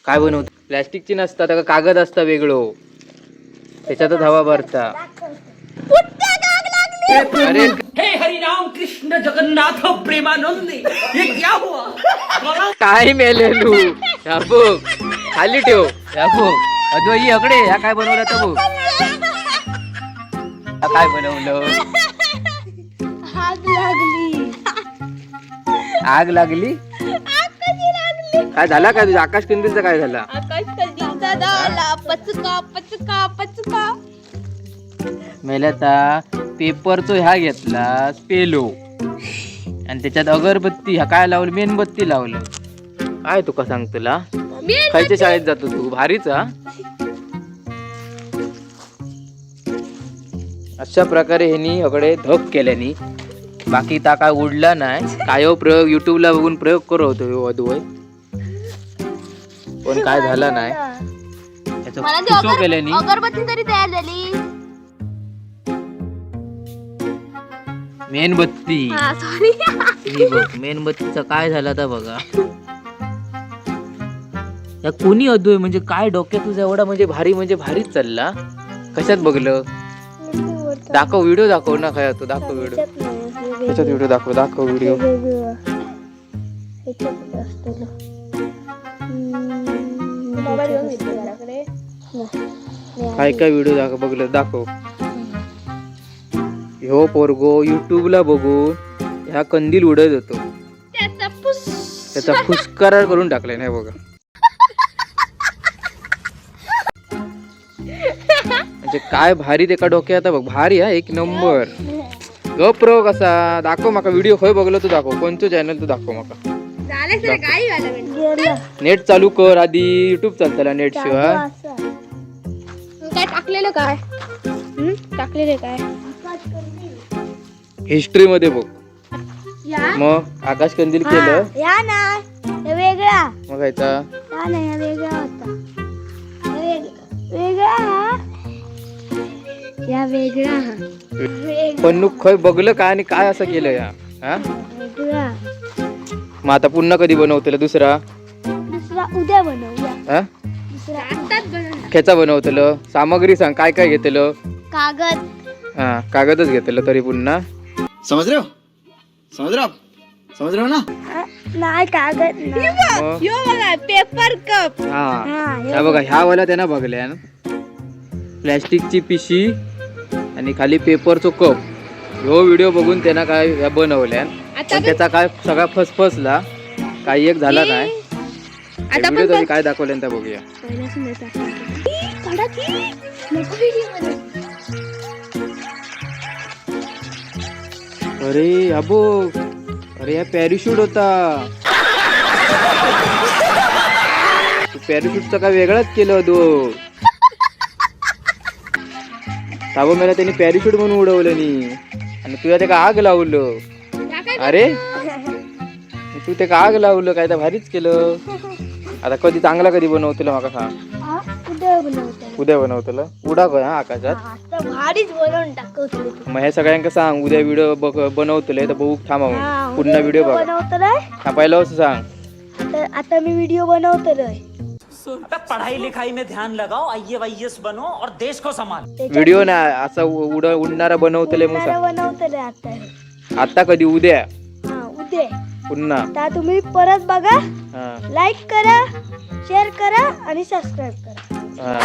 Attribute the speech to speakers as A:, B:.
A: काय बनवत? प्लॅस्टिकची नसता, त्याका कागद असता वेगळो, त्याच्यातच हवा भरता. अरे
B: हे हरिराम कृष्ण जगन्नाथ प्रेमानंद, ये क्या हुआ?
A: काय मेलेलू? ह्या बघ, खाली ठेव. ह्या बघ अद्वै, अकडे ह्या काय बनवलं तर बघ. ह्या काय बनवलं?
C: आग लागली.
A: आग लागली?
C: आग कशी लागली?
A: काय झाला काय तुझ्या आकाश कंदीलचा काय झाला?
C: आकाश कंदीलचा झाला पचका पचका पचका.
A: मेल्याचा पेपरचो ह्या घेतला पेलो आणि त्याच्यात अगरबत्ती ह्या काय लावलं? मेणबत्ती लावलं. काय तुका सांग तुला? खायच्या शाळेत जातो तू, भारीच हा. अशा प्रकारे ह्यांनी अकडे धक केल्यानी बाकी ता काय उडला नाही. काय हो प्रयोग युट्यूबला बघून प्रयोग करत होतो ह्यो अद्वै, पण काय झाला नाही त्याचं.
C: मला ती
A: फुसो केल्यानी.
C: अगरबत्ती तरी तयार झाली.
A: मेणबत्ती.
C: हा, सॉरी.
A: ही बघ, मेणबत्तीचं काय झालं आता बघा. या कोणी अद्वय म्हणजे काय डोक्यात तुझा एवढा म्हणजे भारी, म्हणजे भारीच चालला. कशात बघलं? दाखव व्हिडिओ, दाखव ना. काय तो दाखव व्हिडिओ. त्याच्यात व्हिडिओ दाखव, दाखव व्हिडिओ. काय काय व्हिडिओ दाखव, बघलं दाखव. ह्यो पोरगो युट्यूबला बघून ह्या कंदील उडत होतो.
C: त्याचा फुस.
A: त्याचा फुसकारा करून टाकलाय नाही बघा. म्हणजे काय भारी ते डोक्यात आता बघ, भारी हा, एक नंबर. गप्र कसा दाखव माका व्हिडिओ. खंय बघलो तू? दाखव कोणतो चॅनल तू, दाखव माका.
C: झालं सर, काय झालं?
A: नेट चालू कर आधी, युट्यूब चालताला नेट शिवाय.
C: काय टाकलेलं? काय टाकलेलं काय?
A: हिस्ट्री मध्ये बघ.
C: या.
A: मग आकाश कंदील केलं.
D: या ना, हे वेगळा.
A: मग ह्याचा
D: हा नाही, हा वेगळा होता. हे वेगळा हा. या वेगळा हा.
A: पण नु खय बघलं काय आणि काय असं केलं या हा?
D: वेगळा.
A: मग आता पुन्हा कधी बनवतलं दुसरा?
D: दुसरा उद्या बनवूया.
A: हा?
D: दुसरा.
C: आत्ताच बनवणार.
A: खेचा बनवतलं? सामग्री सांग, काय काय घेतलं?
D: कागद.
A: हा, कागदच घेतलं तरी पुन्हा.
E: समझ रहे हो? समझ रहे हो आप? समझ रहे हो ना?
D: हा, नाही, कागद नाही.
A: मग?
C: यो बघा, पेपर कप.
A: हा.
D: हा, हे.
A: ह्या बघा, ह्या वाला त्यांना बघल्या प्लॅस्टिकची पिशी आणि खाली पेपरचो कप. ह्यो व्हिडिओ बघून त्यांना काय ह्या बनवल्या.
C: आता
A: पण त्याचा काय सगळा फसफसला, काही एक झाला नाही.
C: आता
A: व्हिडिओ
C: पण
A: तरी काय दाखवलं त्या बघूया.
D: पहिलाच नाही टाकलं.
C: काढा की. नको व्हिडिओ मध्ये.
A: अरे अबो, अरे हा पॅराशूट होता. पॅराशूटचा काय वेगळाच केलं दो ताबो मेला. त्यांनी पॅराशूट म्हणून उडवलं नी आणि तुझ्या ते का आग लावलं.
C: या काय?
A: अरे, तू ते का आग लावलं? काय तर भारीच केलं. आता कधी चांगला कधी बनवतलं माका सांग.
D: हा, उद्या बनवतो.
A: उद्या बनवतलं? उडा कर हा आकाशात.
D: आता भारीच बनवून टाकवतो तू.
A: मग ह्या सगळ्यांका सांग, उद्या व्हिडिओ बघ बनवतले तर बघू, थांबा
D: हा,
A: म्हणून
D: उद्या
A: पुन्हा व्हिडिओ बघा.
D: बनवतो नाही.
A: हा, पहिला असं सांग.
D: आता आता मी व्हिडिओ बनवतो नाही.
B: अबे, पढ़ाई लिखाई में ध्यान लगाओ, आईए वाईएस बनो और देश को संभालो.
A: व्हिडिओ ना असा उड उडणारा बनवतले म्हणून
D: उडणारा बनवतले आता.
A: सांग. आता कधी? उद्या?
D: हा, उद्या.
A: पुन्हा.
D: आता तुम्ही परत बघा.
A: हा.
D: लाईक करा, शेअर करा आणि सबस्क्राईब करा.
A: हा.